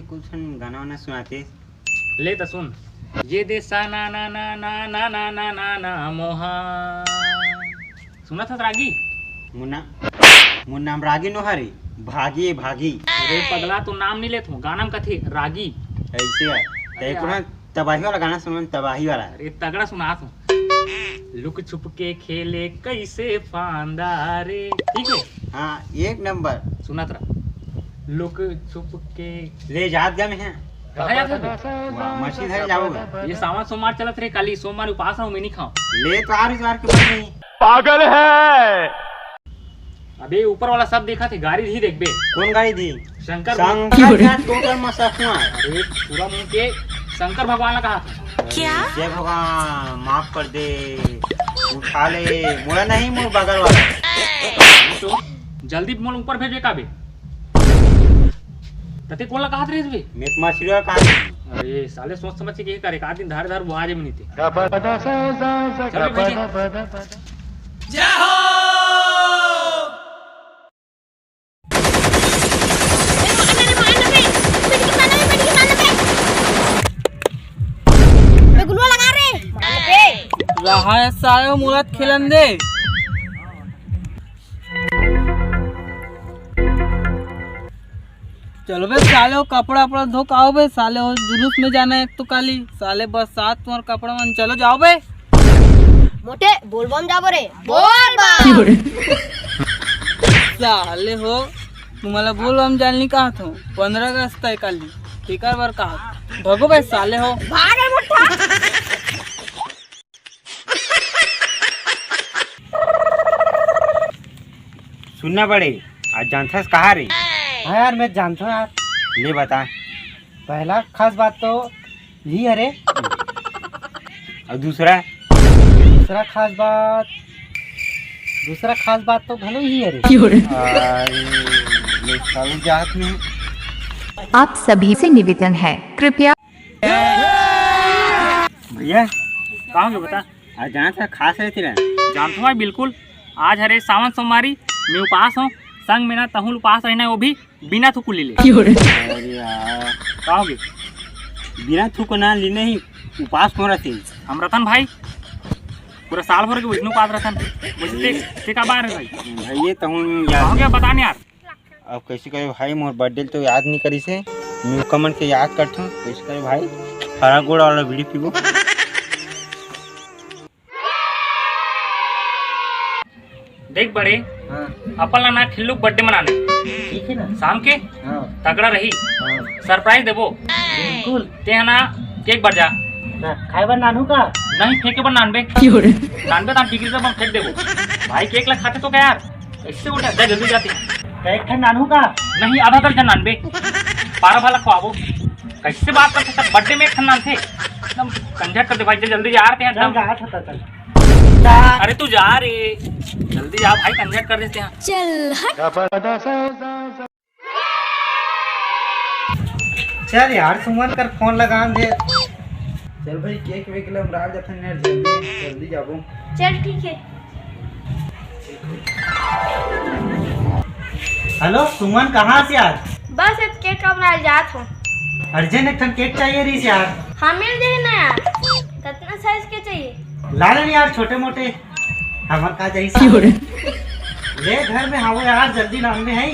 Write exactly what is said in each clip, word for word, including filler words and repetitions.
कुछ हम गाना वाना सुनाते। ले त सुन। ये दे सा ना ना ना ना ना ना ना ना ना मोहा। सुनत हस रागी? मुन्ना, मुन्ना हम रागी नोहरी, भागी भागी। अरे पगला, तो नाम नहीं लेत हूँ, गाना में कथे रागी। ऐसे है। अरे ते कोनो यार। तबाही वाला गाना सुनो, तबाही वाला। अरे तगड़ा सुनात हूँ। लुक छुप के खेले कैसे फांदा रे, ठीक है? हाँ, एक नंबर। सुनत रहा। लुक छुप के। ले जात जा मैं। कहाँ जात हस? वाह, मछली धरे जाओगे। ये सावन सोमवार चलत रहे, काली सोमवार उपास रहूं, मैं नहीं खाऊं। ले तो आर इतवार के बन नहीं। पागल है। अबे ऊपर वाला सब देखा थे, गाड़ी ही देखबे। कौन गाड़ी दी? शंकर। शंकर का टोटल मसकुआ। अरे पूरा मुंह के शंकर भगवान ला कहा था। क्या? जय भगवान, माफ कर दे, उठा ले, मोला नहीं, मोर बगल वाला। जल्दी मोला ऊपर भेजे का बे। तते कोन ला कहत रहिस बे? मैं तो मछली वाला कहा। अरे साले सोच समझ के के करे, एक आध दिन धार धार बुआ जे मिनते। चल बे भैया। रहा है साले, मुरत खेलन दे। चलो बे साले, वो कपड़ा अपड़ा धो के आओ बे साले, वो जुलूस में जाना है एक तो काली। साले बरसात तुम्हार कपड़ा मन, चलो जाओ बे। मोटे बोलबम जाबो रे, बोलबम। साले हो, तुम्हारा बोलबम जान नहीं कहा था, पंद्रह अगस्त है काली, टीकर बर कहा, भगो बे साले हो। भागे मोटा। सुनना बड़े, आज जानथस कहाँ रे? हाँ यार, मैं जानता हूँ यार। ले बता। पहला खास बात तो यही है रे। और दूसरा? दूसरा खास बात, दूसरा खास बात तो घलो यही है रे। अरे, ले सालू जात में। आप सभी से निवेदन है, कृपया भैया, का हो गया बता? आज जाना था खास है तेरा। जानता हूँ भाई, बिल्कुल। आज हरे सावन सोमवारी, मैं उपास हूँ। संग में ना तहूँ उपास रहना है, वो भी बिना थुकुली ले। अरे यार। का हो गया? बिना थुकना ली नहीं, उपास कौन रहते? हम रतन भाई, पूरा साल भर के वैष्णव उपास रतन। वैसे ते, ते का बार है भाई? भाई ये तहूँ यार। का हो गया बता नहीं यार। अब कैसे करे भाई, मोर बर्थडे तो याद नहीं करिस हे। मैं ओकर मन के याद करथों, कैसे करे भाई? हरा गोड़ वाला बीड़ी पीबो। देख बड़े, हाँ। अपन ला ना ठिल्लू बर्थडे मनाने। ठीक है ना? शाम के? हाँ। तगड़ा रही। हाँ। सरप्राइज देबो। बिल्कुल। ते है ना, केक बर जा। ना, खाए बर नानू का? नहीं, फेंके बर नानबे। क्यों रे? नानबे तो हम डिग्री से अपन फेंक देबो। भाई केक ला खाते तो क्या यार? कैसे उठा? जा जल्दी जाते हैं। तो एक ठन नानू का? नहीं, आधा दर्जन नानबे। पारा भाला खुआबो। कैसे बात करते सब? बर्थडे में एक ठन नानथे। एकदम कंजर कर दे भाई, जा जल्दी जा रहे हैं चल, एकदम। जा, चल, चल, चल। अरे तू जा रे, जल्दी जा भाई, कंजर कर देते हैं। चल हट। चल यार, सुमन कर फोन लगा दे। चल भाई, केक वेक ले हम रात जथन यार, जल्दी, जल्दी जाबो। चल ठीक है। हेलो सुमन, कहाँ से यार? बस अब केक बनाए जात हूँ। अर्जेंट एक ठन केक चाहिए रही यार। हाँ मिल जाए ना यार, कितना साइज के चाहिए? ला ले यार, छोटे मोटे। हमर का जाही क्यों रे? ले घर में हावो यार, जल्दी लान में है।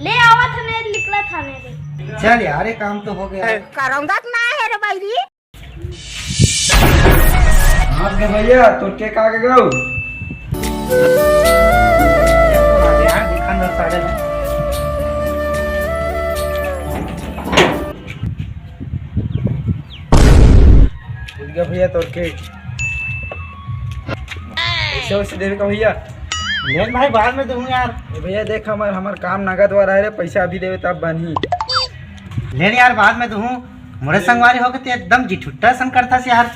ले आवा था, नहीं निकला था मेरे। चल यार, ये काम तो हो गया। करौंदा ना है रे बैरी। हाँ के भैया, तो के का के गौ? यार, दिखा ना सारे। मिल गया भैया तोर केक। पैसा वैसे देवे का भैया? ले भाई, बाद में दूँ यार। ए भैया देख, हमर हमर काम नगद वाला है रे, पैसा अभी देवे तब बनही। ले यार, बाद में दूँ। मोरे संगवारी होके ते एकदम जिठुट्टा सन करता से यार।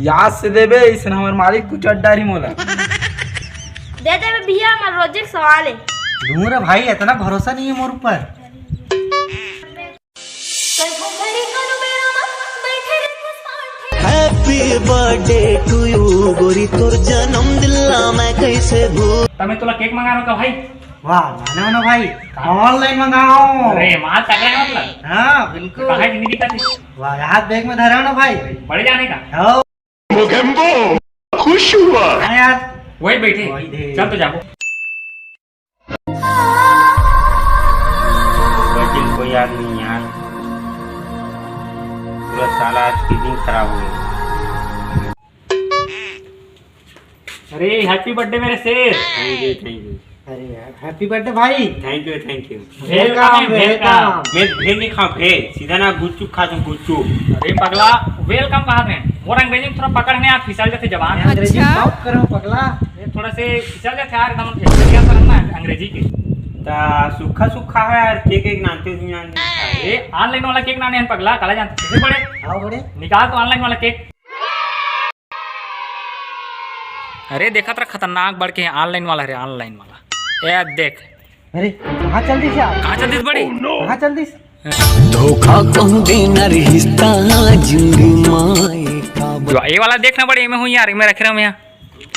याद से देबे, इसन हमर मालिक कुछ अड्डा रही मोला। दे देबे भैया, हमर रोजे के सवाल है। दूँ रे भाई, इतना भरोसा नहीं है मोर ऊपर। Happy birthday to you गोरी, तोर जन्मदिन ला मैं कैसे भूल। तमे तोला केक मंगा रहा का भाई? वाह, माने हो ना भाई, online मंगाओ। अरे, माल तगड़ा है मतलब। हाँ, बिल्कुल। कहाँ है जिंदगी का थी? वाह, हाथ bag में धरा हो ना भाई। बड़े जाने का। हो। मोगेम्बो खुश हुआ। हाँ यार। वही बैठे। वही थे। चल तो जाबो। कोई दिन कोई याद नहीं यार। पूरा साला आज के दिन खराब हो गया। अरे, happy birthday मेरे शेर। Thank you, thank you। अरे यार, happy birthday भाई। Thank you, thank you। भेल का, भेल का। मैं भेल नहीं खाऊं, भेल। सीधा ना गुपचुप खा तू, गुपचुप। अरे पगला, welcome कहा थे। मोर अंग्रेजी में थोड़ा पकड़ नहीं, आप फिसल जाते जबान। अंग्रेजी अच्छा। Talk करो पगला। ये थोड़ा से फिसल जाते यार, एकदम फेफड़िया पर ना अंग्रेजी के। ता सूखा सूखा है यार, केक एक नानते हो, नानते हो। अरे, online वाला केक नाने हैं पगला, काला जानते कैसे बड़े? आओ बड़े। निकाल तो online वाला केक। अरे देखत रह, खतरनाक बड़ के online वाला रे, online वाला। ए देख। अरे, कहाँ चल दिस यार? कहाँ चल दिस बड़े? कहाँ चल दिस? धोखा कहूँ देना रिश्ता जिंदगी माए का जो ये वाला देखना बड़े, मैं हूँ यार, मैं रख रहा हूँ यहाँ।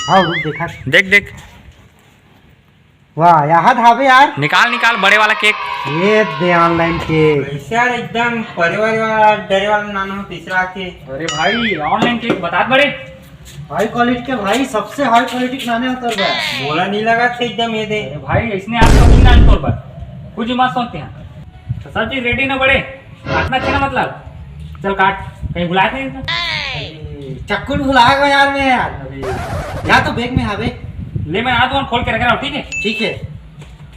हाँ, रुक देखा। देख, देख। वाह, याद हावे यार। निकाल, निकाल बड़े वाला केक। ये दे online केक। कैसे यार, एकदम परे वाले वाला, डरे वाला नाना हो, तीसरा आके। अरे भाई, online केक बतात बड़े। High quality के भाई, सबसे high quality के नाने होते हैं भाई। मोला नहीं लगा थे एकदम ये दे। अरे भाई, इसने आज कबूल ना तोड़ पर। कुछ ही मत सोचते हैं। तो सब चीज ready ना बड़े। काटना चाहिए ना मतलब। चल काट, कहीं भुला के नहीं। अरे, चक्कू भुला गया यार मैं यार। अरे। जा तो bag में हावे। ले मैं आ दुकान खोल के रख रहा हूँ, ठीक है? ठीक है।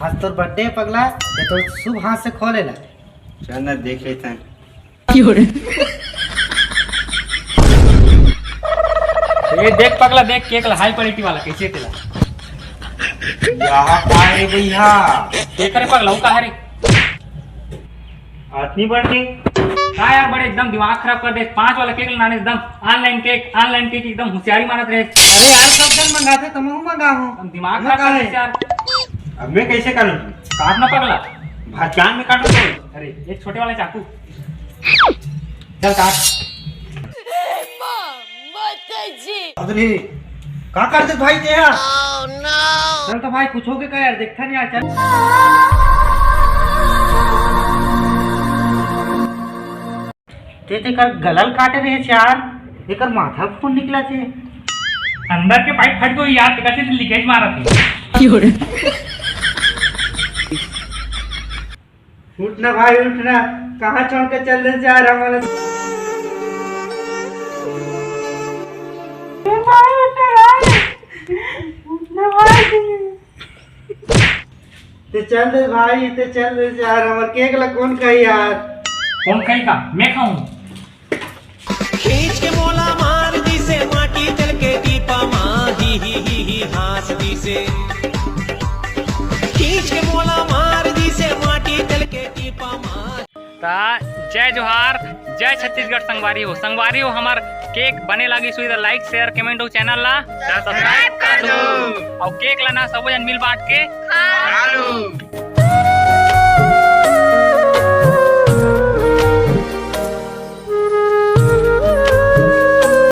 आज तोर birthday है पगला, ये तो शुभ हाथ से खोले ला। चल ना देख लेते हैं। ये देख पगला, देख केक ला, high quality वाला, कैसे तेला? यहाँ का है भैया? केक रे पगला, वो का है रे? आदमी बन के। का यार बड़े एकदम दिमाग खराब कर दे। पाँच वाला केक लाने एकदम online केक, online केक एकदम होशियारी मारत रहे। अरे यार, सब जन मंगाते, तुम हूँ मंगा हूँ। एकदम दिमाग मैं खराब कर कहा दे है? यार। अब मैं कैसे करूँ? काट ना पगला। भगवान में काटो तो। अरे एक छोटे वाला चाकू। चल काट। अरे का कर दे भाई तेरा? चल तो भाई कुछ हो के का यार, देखता नहीं यार, चल। ते तेकर गलल काटे रहे यार, एकर माथा फून निकला थे। अंदर के पाइप फट गई यार, तेकर से लीकेज मारा थे। उठ ना भाई, उठ ना, कहाँ छोड़ के चल दे जा रहा हमारा। भाई, उठ ना भाई, उठ ना भाई। ते चल दे भाई, ते चल दे यार, हमर केक ला कौन खाई यार? कौन खाई का? मैं खाऊं। खींच के मोला मार दिसे, माटी तेल के टीपा मा, ही, ही, ही, ही, हाँस दिसे। खींच के मोला मार दिसे, माटी तेल के टीपा मा। ता जय जोहार, जय छत्तीसगढ़ संगवारी हो। संगवारी हो, हमार केक बने लागी सुई, like, share, comment हो, channel ला subscribe कर दो। और केक ला ना सबो जन मिल बांट के खा लो।